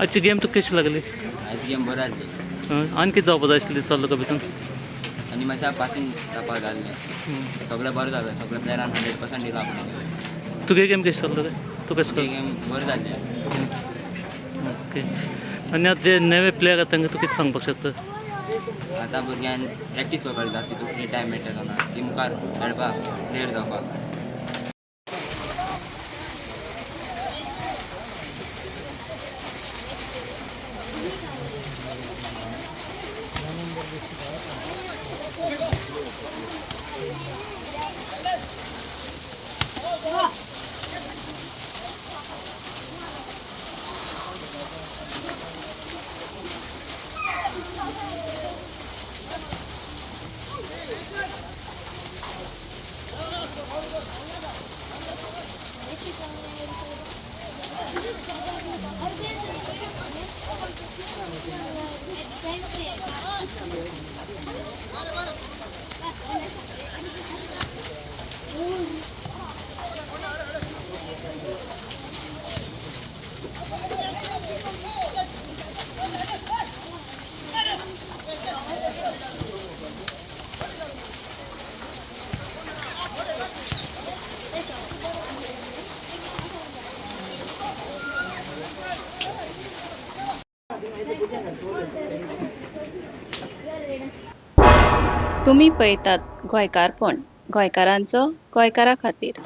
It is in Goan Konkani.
आजची गेम तुका कशी लागली? आयज गेम बरो जाली. आनी कितें जावपा जाय आशिल्लें दिसता तुका भितून? आनी मातशें पासींग जावपाक जाल्लें. सगळें बरें जालें, सगळ्या प्लेयरान 100% दिला आपणाक. तुगे गेम कशी चालू रे? तूं कशें तुगे गेम बरें जाल्लें. ओके, आनी आतां जे नवे प्लेयर आतां तांकां तूं कितें सांगपाक शकता? आतां भुरग्यान प्रॅक्टीस करपाक जाय, तितून फ्री टायम मेळटलो ना ती मुखार खेळपाक, प्लेयर जावपाक. तुमी पळयतात गोंयकारपण, गोंयकारांचो गोंयकारा खातीर.